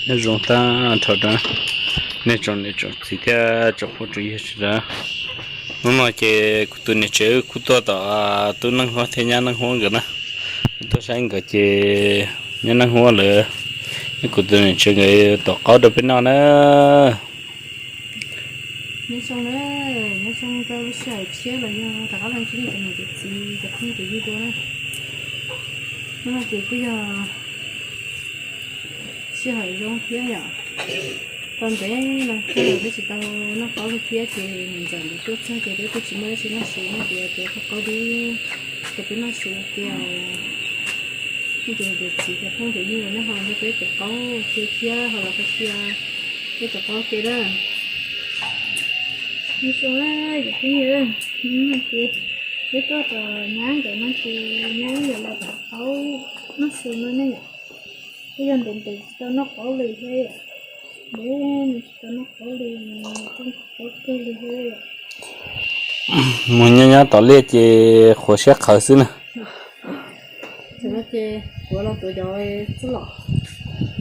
Nyob zoo tag nrho rau nej tsoom niam tsoom txiv thiab tsoom phooj tsoom ywg sawv daws. Hnub no ces kuv tus niam tsev kuj tuaj tom tub Neej Huab thiab nyab Neej Huab nkawd na. Kuv tuaj saib nkawd ces nyab Neej Huab lawv, kuv tus niam tsev nkawd tos qaub rau peb noj na. Nyob zoo na, nyob zoo rau lub sij hawm tshiab los yog rov qab los ntsib nej cov niam cov txiv cov phooj cov ywg dua na. Hnub no ces kuj yog sij hawm zoo thiab yom. Tau ntev no txog peb tsis tau noj qaub li thiab ces niam ntxawm nkawd tuaj txog ces peb kuj tsis muaj dab tsi noj su no ces ua rau qaub dib rau peb noj su tiag. Nej cov niam cov txiv cov phooj cov ywg nej ho nrog peb tos qaub ua ke thiab ho los qhia peb tos qaub ua ke na. Nyob zoo na cov phooj ywg, hnub no ces peb tuaj tom nyab nkawd no ces nyab wb yuav los tos qaub noj su no ne yom. Kuj yog ntev ntev tsis tau noj qaub li thiab yom. Ntev tsis tau noj qaub li, qaub kawg li thiab yom. Mus nyob nyob tom liaj ces qhuav siab qhawv xwb na. Thaum no ces kuv los tuav cov txuj lom,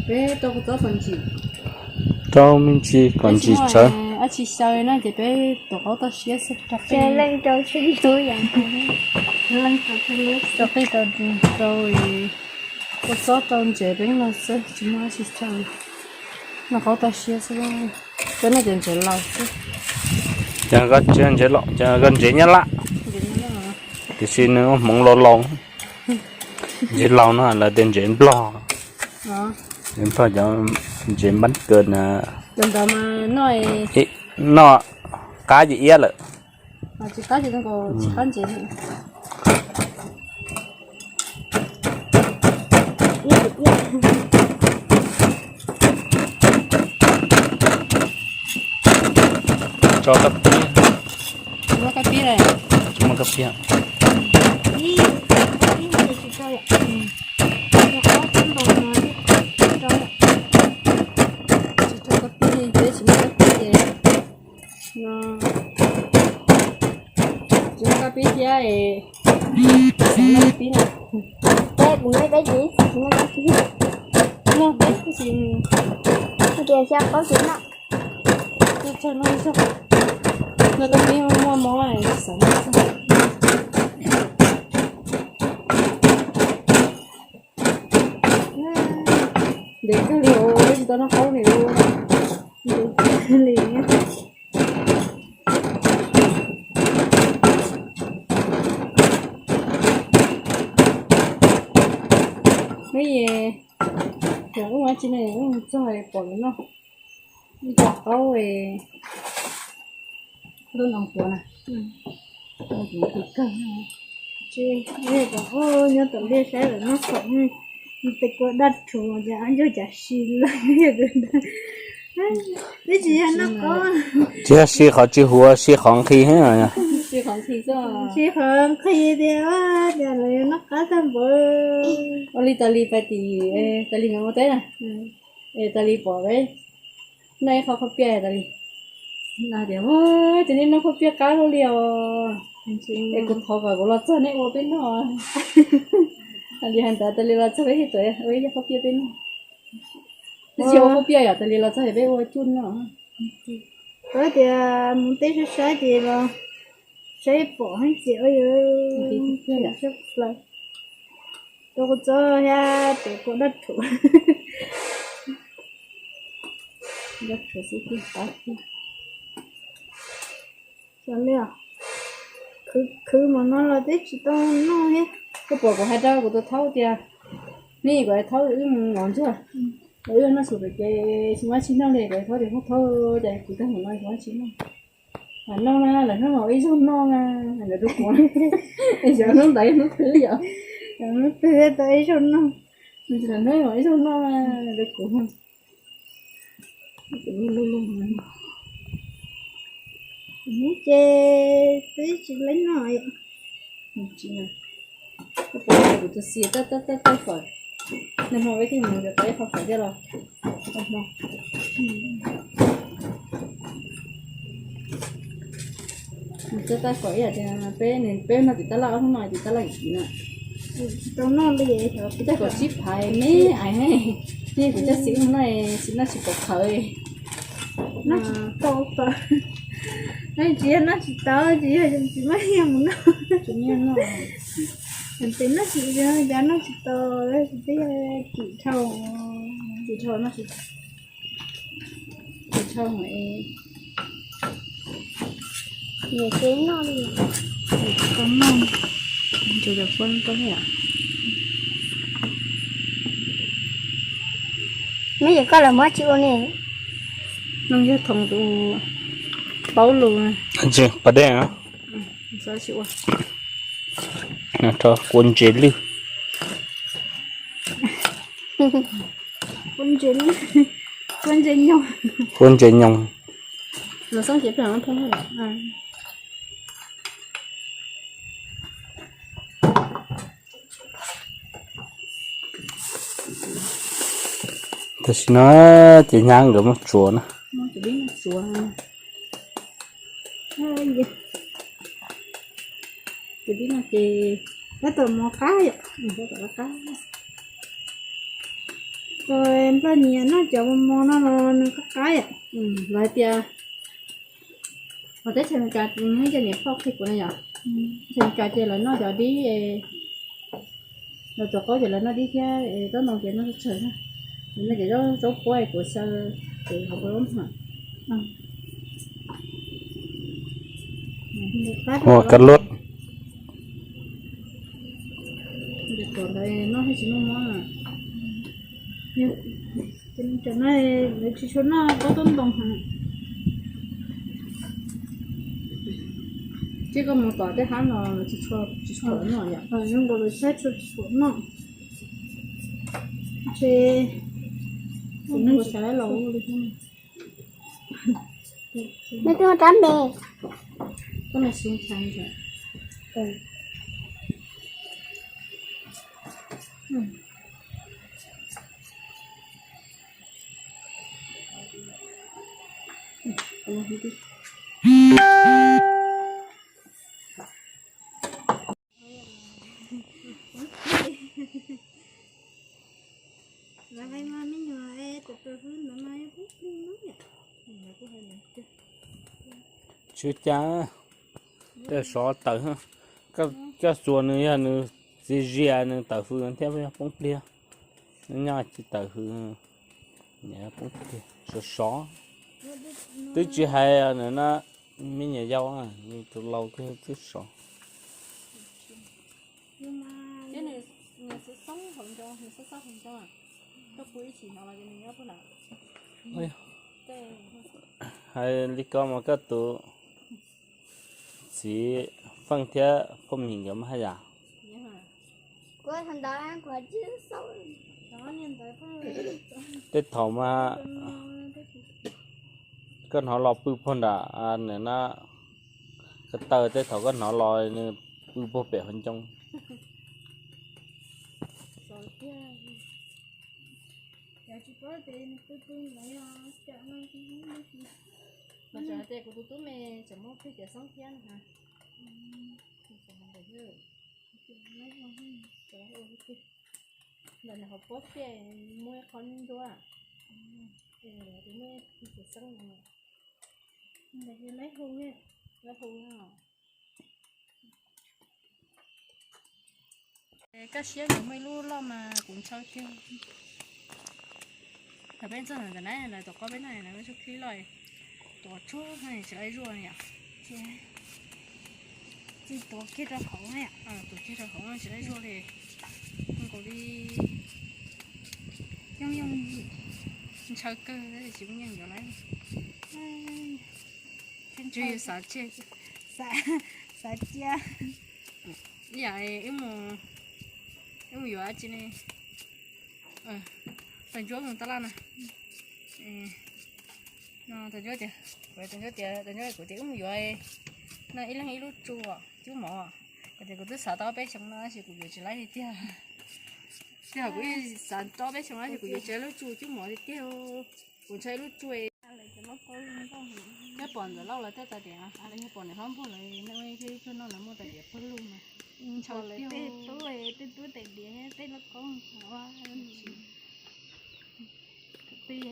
peb rau kua txob kom ntsim, rau me ntsis kom ntsim tsawv. Dab tsi xyaw no ces peb tuav qaub toj siab xwb rau qij, rau qij rau rau kua txob rau ntsev peb no xwb tsis muaj dab tsi xyaw. Noj qaub toj siab xwb. Peb noj cov ntsev laus xwb. Cov ntsev laus, cov ntsev nyab laj, tiam sis nws hmoov laus laus. Ntsev laus no lawv tias ntsev nplog, ntsev nplog cov ntsev npab kaws na. Noj qab ces iab lawm. Tso kab pib. Tsis muaj kab pib. Tsis tso kab pib li, peb tsis muaj kab pib ces no tsis muaj kab pib thiab es. Peb kuv muaj peb ces tsis muaj kab pib. Muaj peb tsis tias xyaw qaub tsis noj. Muaj kab pib muaj mob xav noj xwb. Ntev kawg li os, tsis tau noj qaub li. Ntev kawg li. Neb es, yog ub ua tsi ne, ub txog pom lawv noj ib co qaub es lub noo tuav na. Kawg, nyob tom liaj saib lawv noj khoom, tes kua daj rhuv ces ab ncuj cas si lawm. Twb tsis yog noj qaub, tsis yog si qhov tsis huv, si qhov nqhis. Si qhov nqhis tias cas lawv noj qab tag npaum. Ua li tas li pais tim, tas li no ua teb na, es tas li pom peb noj ib qho khaub piaj tas li. Tias, ces nej noj khaub piaj qab luaj li os. Es kuv thov kom kuv los txog neb ua peb noj. Li hais ntawd tas li los txog peb thiaj tuav ua ib co khaub piaj peb noj. Twb tsis ua khaub piaj yom, tas li los txog peb ua cuj noj. Kuv tias mus teb saib saib ces los saib pom hab ces ua yus ua txob thiab tes kua daj rhuv. Daj rhuv xwb tiag qab tiag. Khwv mas no los twb tsis tau noj thiab. Koj pom kuv hais rau kuv tus thaub tias, nej kuv thaub wb mus ntsuag, wb noj su pem ces tsis muaj tsi noj li, kuv thaub tias, thaub, cas kuv tag mus no tsis muaj tsi noj. Noj na, lawv hnub ib zaug noj na, lawv rau kuv. Xyov hnub ntawd hnub twg yom, hnub twg tau ib zaug noj. Lawv hnub ib zaug noj na, lawv rau kuv. Ces twb tsis leej no. Kuv tus xis taij taij taij fawm, nag hmo peb thiaj mus yuav tau ib qho fawm thiab los. Mus txawb taij fawm ib yam tias peb, peb noj tim tab laj ob hnub no tim tab laj kim na. Tsis tau noj li, taij fawm sib phaiv me ais. Kuv coj txiv noj, txiv noj tsis tau qhawv. Noj tsis tau qhawv. Tsis yog noj tsis tau, tsis yog tsis muaj nyiaj mus noj. Ces noj tsis, cas noj tsis tau, tsis twb kim dhau, kim dhau noj tsis tau. Kim dhau, nyiam ces noj li. Tsis tau noj, tsis tau noj. Neb yawm koj los muab tsis ua ne. Noj yog thoom tus paub lus. Pas dej. Rau kua ntses lwj. Kua ntses nyoos. Kua ntses nyoos. Tam sim no ces nyab nkawd muab tsuav na. Ces dib no ces tab tom mov qab yom, tab tom qab. Nplog nyiam noj cov mos mos no los nws qab qab yom. Los hais tias hauv teb chaws Amelikas, muaj cov niam phauj qhia kuv na yom, teb chaws Amelikas ces lawv noj cov dib, lawv tuav qaub ces lawv noj dib thiab, tsob ntoo ces noj tsawg na. Noj cov zaub puab es kuv xyaw, ces hauv paus zaub nphuam. Ua kab luab. Cov ntawd noj thiaj tsis muaj mob. Cov no lawv tsis tshua noj qaub tsob ntoo heev. Ces koj mus tom tej hab no lawv tsis tshua, tsis tshua noj yom. Zoo nkaus lawv saib tsis tshua noj. Ces kuv xav laus li. Neb twb muaj rab me. Koj me xu ntshai ntshai. Tsis ua cas, tej sov tawm, koj xuas nws yog nws txiv zias nws tawm hws thiab yog poob pliag, nws nyob tsis tawm hws, poob pliag sov sov. Twb tsis hais nws na, me nyuam yaus, tus laus twb sov. Hais li ko mas koj tus txiv Feej thiab Phoj Mim nkawd mas haj yam. Tej thaum mas koj hnov los pw puag nram nws na, ko taw tej thaum koj hnov los nws pw puag pem hauv ncoo. Mas tseem hais tias kuv tus tub me tseem muaj plig tias xoob thiab na. Ntawm nws hauv pob tiaj muaj ib qho nruab, es muaj ib plig tias xoob no. Lawv hu, lawv hu. Kaj siab nkawd muaj ib lub loj mas kuv ntshaw kiag. Thaum peb txog ntawm na, lawv tuav qaub peb noj, lawv muaj ib lub loj, tuav tsuag tsis laib zuaj yom. Tsis tuav kiag rau hauv, tuav kiag rau hauv tsis laib zuaj li. Nkaus li yooj yooj yim, ntshaw kawg tsis muaj nyiaj yuav lawm. Tsis xav tseg, xav cia. Ib yam wb mus yuav dab tsi ne, tus ntsuab mus tab laj na. Tus ntsuab tias, tus ntsuab tias, tus ntsuab kuv tias wb mus yuav no ib leeg ib lub tsu cub mov. Kuv tias kuv twb xav tau ob peb xyoos no tab sis kuv yuav tsis laib li tiag. Tsis yog kuv xav tau ob peb xyoos no tab sis kuv yuav tsis laib lub tsu cub mov li tiag. Kuv ntshaw ib lub tsu. Neb pom Ntxawm Lauj lawv tej tais diav, yog pom niam hlob Npuag lawv noj ib cuag noj lawv muaj tais diav pawg lug mas ntshaw tiag. Tej tub, tej tub tais diav, tej lauj kaub. Txiv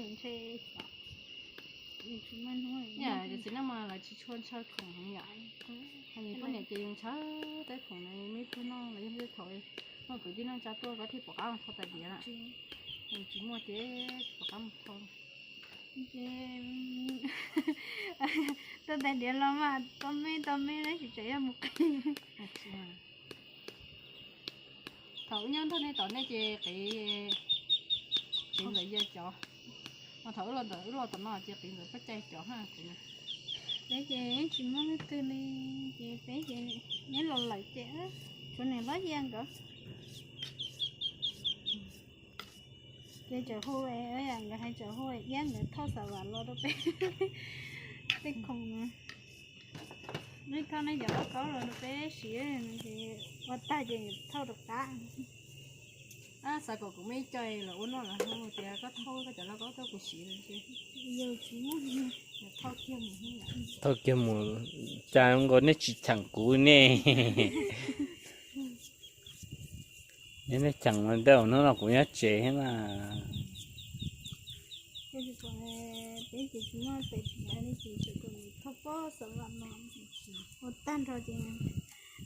neej mas lawv tsis tshua ntshaw khoom heev yom. Ho poj niam ces ntshaw tej khoom no, me pug noj los yog tej thaum muaj kwv tij neej tsa tuaj koj thiaj pom qab mus thau tais diav na. Tsis muaj ces tsis pom qab mus thau. Thau tais diav los mas tau me tau me na, tsis tseem yog mus qhib. Thaum wb nyob nrog nej tom nej ces qiv, qiv ntawm yawg cov, mas thaum wb los ntawm wb los tom no ces qiv ntawm pab cai cov ha. Peb ces tsis muaj leej twg li, ces peb ces neb los lawm ces tshuav niam hlob Yia nkawd. Ces txawm hu, nkawd hais txawm hu iab nkawd thauj xa vam los rau peb tej khoom, nej thauj nej cov lauj kaub los rau peb siv, ces ua tag ces thauj rov qab. Xav kom kuv muaj ib co los ua noj los hu tias koj thauj koj cov lauj kaub tuaj kuv siv. Thauj kiag mus, cas nkaus nej tsis cheem kuv ne. Yog nej cheem mas tej zaum hnub no kuv nyob tsev thiab mas. Ua tag nrho ces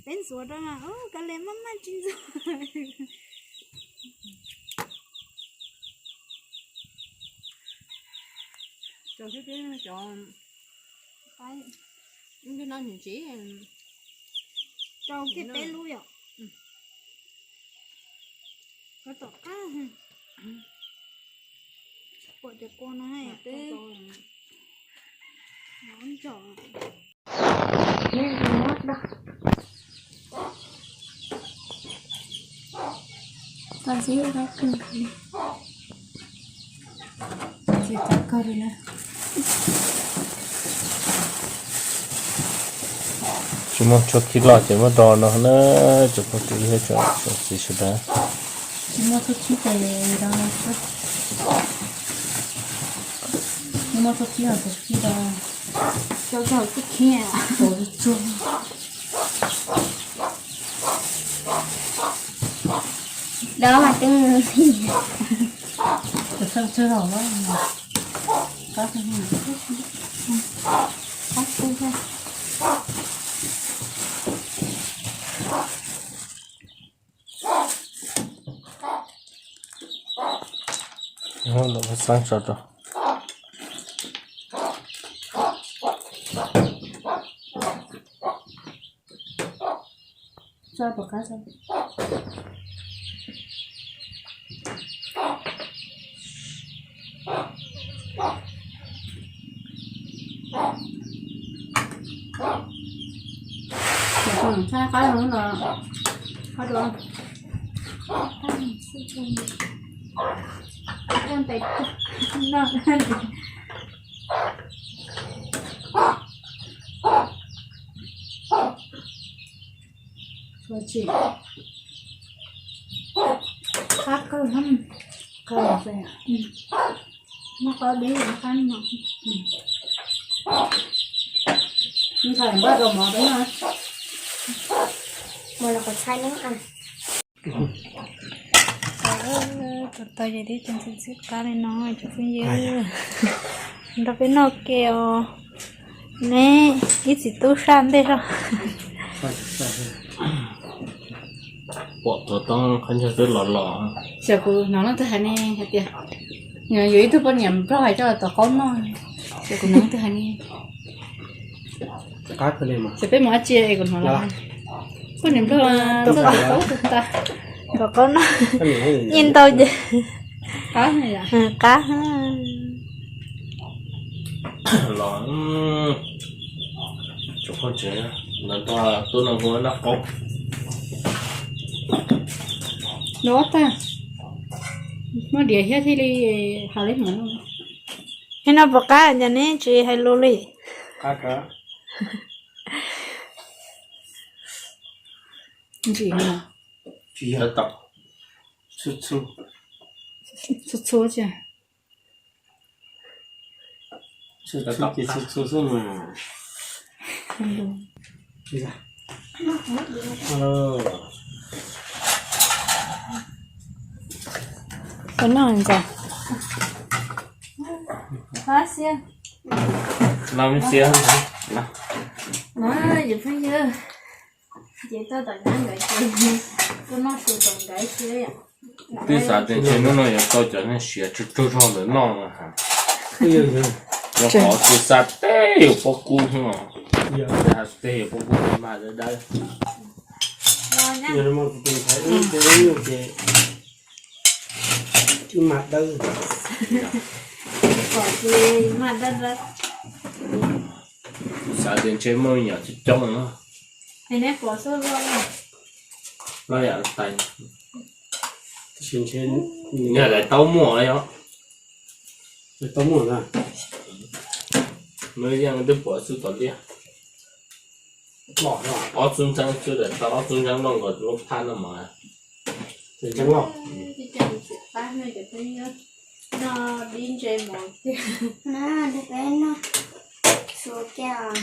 peb ntxuav rau mas kav liam maj maj tsis ntxuav. Cov, cov, no ntsis rau kiag peb lub yom. Koj tom qab, pom cov kua no twb ntso. Tsis tau kawg li na. Tsis muaj tshuaj khib loj ces muab do no na, tsoom phooj ywg thiab tsoom txiv sawv daws. Tsis muaj tshuaj khib ces do, muaj tshuaj khib los tshuaj khib do, cov tshuaj khib tsuag. Đó mà tôi, tôi thơm chưa đỏ quá mà. Có không? Có không? Lawm xab tso rau. Tso tom qab tso. Tshaj qab no, qab dua. Noj. Tsis, qab kawg, qab, muab qab deb qab no. Ntxhais npaj rau mov peb noj. Mov los kom txhais neeb. Tau ces tib tug ntxhw ntxhw qab li no cov phooj ywg, nrog peb noj ke os. Neb ib txiv tub saj ntej loj. Pom tuav toob qhov ncauj twb los los. Xyov kuv hnov leej twg hais ne hais tias, yuav ib tug poj niam nplog hais coj los tom qaub noj. Xyov kuv hnov leej twg hais ne. Xyov peb mus dab tsi es kuv hnov los. Poj niam nplog txog tom qaub tas. Tom qaub noj. Yeej ntau ces qab, qab. Los tsoom phooj ywg, no tub no hu noj qaub. Noj tag, muaj diav thiab thiaj li haus li hmoov no. Thiab no puas qab, cas neb tsis hais lus li? Qab kawg. Ntsim no. Tsis yog tau. Txhua txhua. Txhua txhua tsis. Txhua txhua ces txhua txhua xwb mas. Ua noj ntxawm. Xiab, no xiab, no, yus pheej yog ces tuaj tom nkawd ces tuaj noj su tom nkawd thiab. Twb xav tias ntshe hnub no yuav tau cov neeg siav tsug tsug zog ntawm noj no. Yog qhov twb xa teb yus pob kub no, xa teb yus pob kub mas dawb dawb. Twb mas dawb. Xav tias ntshe muaj me nyuam coob coob no. Loj yam tais. Yog daim taub muag yog. Daim taub muag na. Nws yeej twb pom xwb tom liaj. Ob txub ntseeb xwb, daim taub ob txub ntseeb loj nkaus lub phab no mas. Ntseeb loj. Noj dib ntse mov tiag. Peb noj su kiag.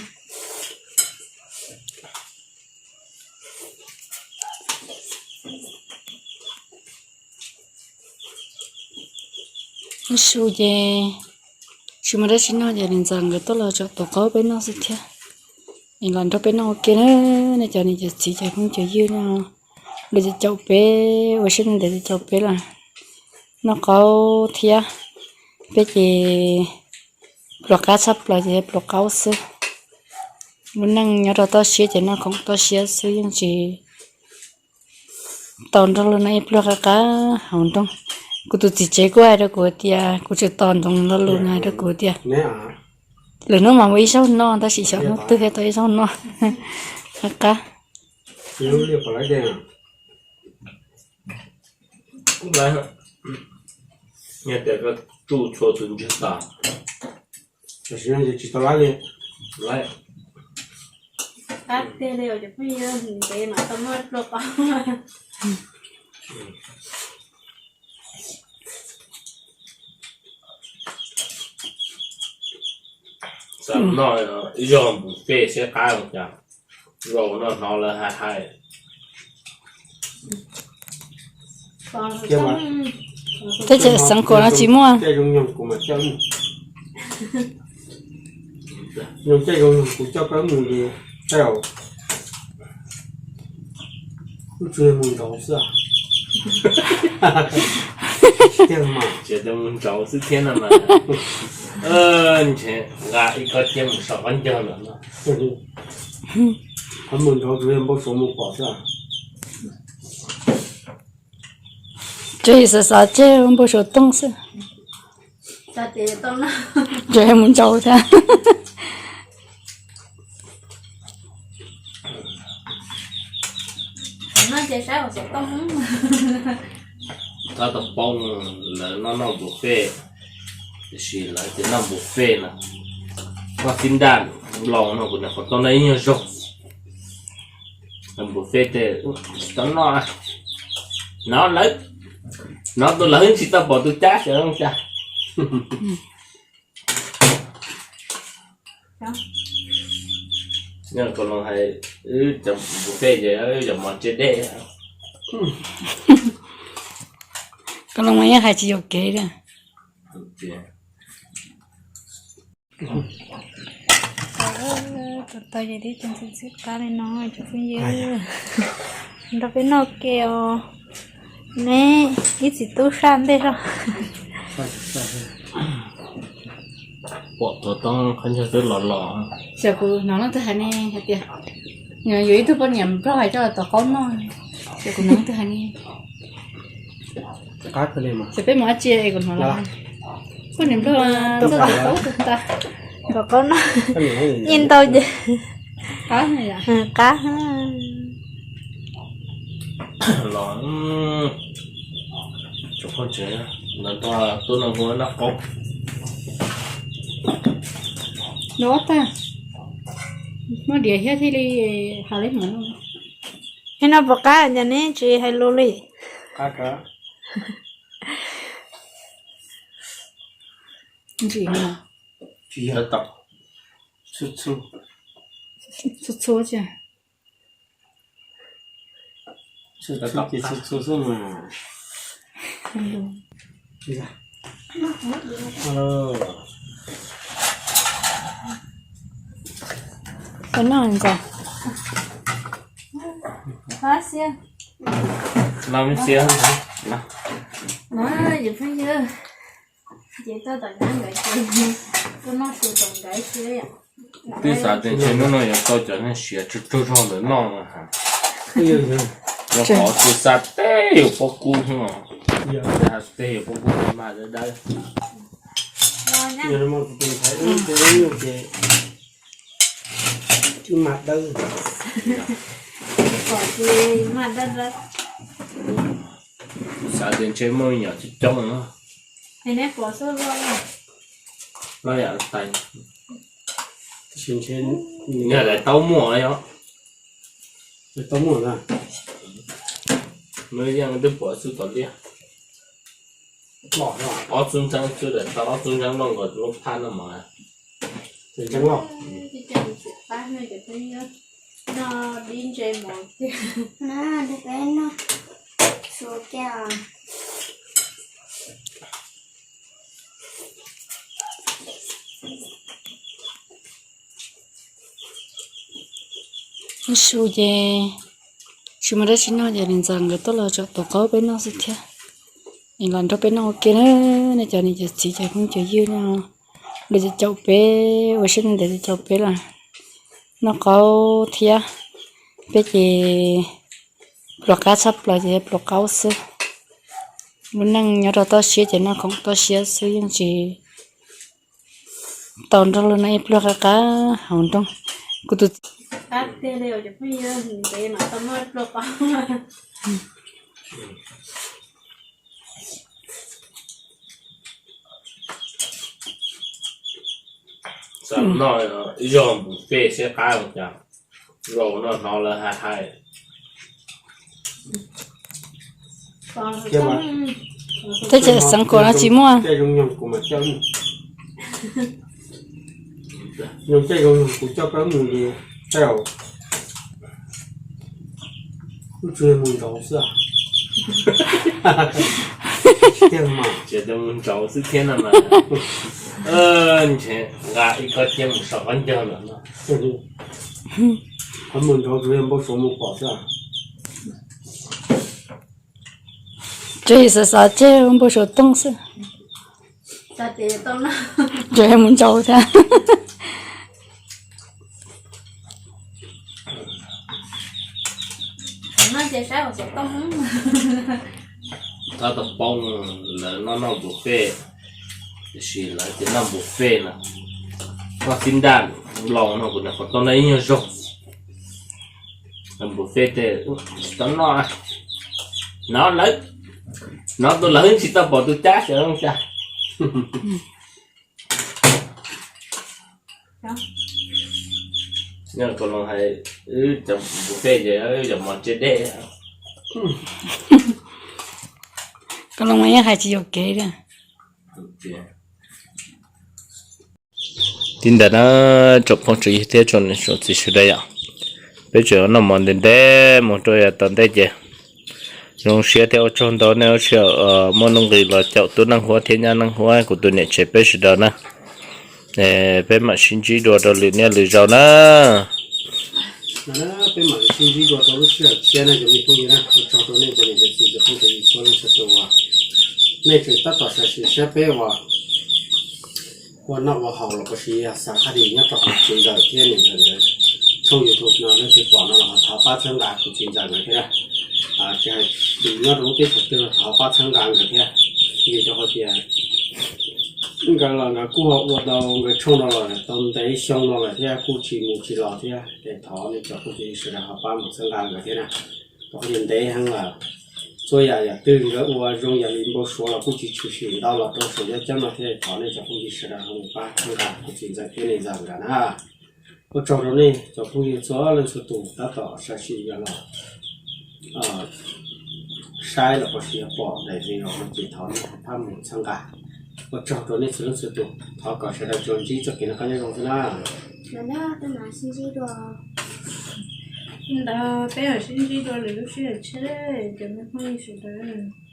Su ces tsis muaj dab tsi noj ces niam ntxawm nkawd tuaj los tso tuav qaub peb noj xwb thiab. Es los nrog peb noj ua ke na, nej cov niam cov txiv cov phooj cov ywg no, lawv caum peb ua siab ntev caum peb los noj qaub thiab. Peb ces pluas qab tshaj plaws ces pluas qaub xwb. Lub neej nyob rau toj siab ces noj khoom toj siab xwb yeej tsis tau nrog luag noj ib pluag qab qab hauv nrooj. Kuv tus txiv tsev kuj hais rau kuv tias kuv tseem tos ntsoov lo lus nws hais rau kuv tias lwm hnub mas muaj ib zaug noj tab sis xyov hnub twg thiaj tau ib zaug noj qab qab. Yog tias koj tsuj txhua tus ntswg tas, tam sim no ces tsis tau laib li. Laib. Qab tiag li os cov phooj ywg, ntev mas tau muaj pluag qaub. Xav noj ib zaug npus fej seb qab zoo cas. Zaum no hnov lawv hais hais. Teb chaws xeev khuam no tsis muaj. Zoo caij zoo nyoog kuv coj koj mus li, tej zaum wb tsuas yog mus nraud xwb. Tiag mas, tsuas yog mus nraud xwb thiab no mas. Ntshe nqa ib kob ciab mus so qab ncaug lawm no. Qhov mus nraud tsuas yog npau suav mus pom xwb. Tsuas yog xav xav tseg npau suav tooj xwb. Tsuas yog mus nraud thiab. Tab tom paub lawv noj noj npus fej, tiam sis lawv tias noj npus fej no, noj xib ntaj nploos no kuv nyuam qhuav tau noj ib nyuag zaug. Npus fej tej tsis tau noj, hnov lawv, hnov tus lawv tsis tau pom tus cab xyov zoo cas. Yog Kaus Loos hais, wb cov npus fej ces wb cov mov ntse dej. Kaus Loos mas yeej hais tsis yuam kev li. Tau ces tib co ntxhib ntxhib qab li no cov phooj ywg, nrog peb noj ke os. Neb ib txiv tub saj ntej zog. Pom tuav toob qhov ncauj twb los los. Xyov kuv hnov leej twg hais ne hais tias, yuav ib tug poj niam nplog hais coj los tuav qaub noj. Xyov kuv hnov leej twg hais ne. Xyov peb mus dab tsi es kuv hnov los. Poj niam nplog tuav qaub tuav ntag. Tuav qaub noj. Yeej ntau ces qab. Los tsoom phooj ywg, ntawm no tub no hu noj qaub. Noj tag, muab diav thiab thiaj li hais li hmoov. Thiab no puas qab, cas neb tsis hais lus li? Qab kawg. Ntsim no. Tsis yog, txhua txhua, txhua txhua tsis. Txhua txhua ces txhua txhua xwb mas. Ua noj ntxawm. Los xiab. Ces tuaj tom nyab nkawd ces tuaj noj su tom nkawd xwb. Twb xav tias ntshe hnub no yuav tau cov neeg siav tsaug tsaug zog ntawm noj no. Yog qhov twb xa teb yuav pob kub no, xa teb yuav pob kub mas dawb dawb. Twb mas dawb. Xav tias ntshe muaj me nyuam coob coob no. Loj yam tais. Yog daim taub muag yog. Daim taub muag na. Nws yeej twb pom xwb tom liaj. Ob txub ntseeb xwb, daim taub ob txub ntseeb loj nkaus lub phab no mas. Ntseeb loj. Noj dib ntse mov tiag. Noj dib peb noj su tiag. Ib su ces tsis muaj dab tsi noj ces niam ntxawm nkawd tuaj los tseem tuav qaub peb noj xwb thiab. Es los nrog peb noj ua ke na, nej cov niam cov txiv cov phooj cov ywg no, lawv caum peb ua siab ntev caum peb los noj qaub thiab. Peb ces pluas qab tshaj plaws ces pluas qaub xwb. Lub neej nyob rau toj siab ces noj khoom toj siab xwb yeej tsis tau nrog luag noj ib pluag qab qab hauv nroog. Kuv tus Xav noj ib zaug npus fej siab qab ua cas, zaum no hnov lawv hais hais. Teb chaws xeev Khuam no tsis muaj. Zoo caij zoo nyoog kuv coj koj mus ces, tej zaum kuv tsuas yog mus nraud xwb. Tiag mas, tsuas yog mus nraud xwb thiab no mas. Ntshe nqa ib kob ciab mus so qab ncauj lawm no. Qhov mus nraud tsuas yog npau suav mus pom xwb. Tsuas yog xav xav tseg npau suav tooj xwb. Tsuas yog mus nraud thiab. Tab tom paub lawv noj noj npus fej, tiam sis lawv tias noj npus fej no, noj xib ntaj nploos no kuv nyuam qhuav tau noj ib nyuag zaug. Npus fej tej tsis tau noj, hnov lawv, hnov tus lawv tsis tau pom tus cab xyov zoo cas. Nyob Kaus Loos hais wb cov npus fej ces wb cov mov tsiab dej. Kaus Loos mas yeej hais tsis yuam kev li. Li ntawd na, tsoom phooj tsoom ywg thiab tsoom niam tsoom txiv sawv daws yom, peb tseem noj mov ntev ntev mus rau yav tom ntej ces zoo siab thiab ua tsaug ntau nej ua tsaug muaj nuj nqis los caum tub Neej Huab thiab nyab Neej Huab kuv tus niam tsev peb sawv daws na. Peb mam sib ntsib dua rau lwm niaj lwm zaus na. Peb mam sib ntsib dua rau lub sij hawm tshiab na cov me phooj ywg na. Ua tsaug rau nej cov niam cov txiv cov phooj cov ywg txhua leej txhua tus uas nej tseem tab tom sam sim saib peb uas ua noj ua haus los puas sis yog xav haj dis nyob rau hauv kuv txiv ntxawm thiab niam ntxawm nkawd tshooj YouTube no leej twg pom no los thov pab txhawb nqa kuv txiv ntxawm nkawd thiab. Tsis hais tus nyob rau lub teb chaws twg los thov pab txhawb nqa nkawd thiab. Vim rau qhov tias nkawd los nkawd kuj ho ua tau nkawd tshooj no los tau ntev xyoo no lawm thiab kuj tsis mus tsis los thiab. Ces thov nej cov phooj ywg sawv daws ho pab mus txhawb nqa nkawd thiab na. Rau qhov tias ntev heev lawm, txhua yam yam twg nkawd ua zoo yam li npau suav los kuj tsis tshwm sim ntau los rau saum yaj ceeb no thiab. Thov nej cov phooj ywg sawv daws ho mus pab txhawb nqa kuv txiv ntxawm thiab niam ntxawm nkawd na. Ua tsaug rau nej cov phooj ywg txhua leej txhua tus tab tom sam sim yog los saib los puas sis yog pom daim video no ces thov nej pab mus txhawb nqa. Ua tsaug rau nej txhua leej txhua tus, thov kom sawv daws tsuas ntsib txoj kev noj qab nyob zoo xwb na. Ntawd peb mam sib ntsib dua lwm lub sij hawm tshiab cov me phooj ywg sawv daws.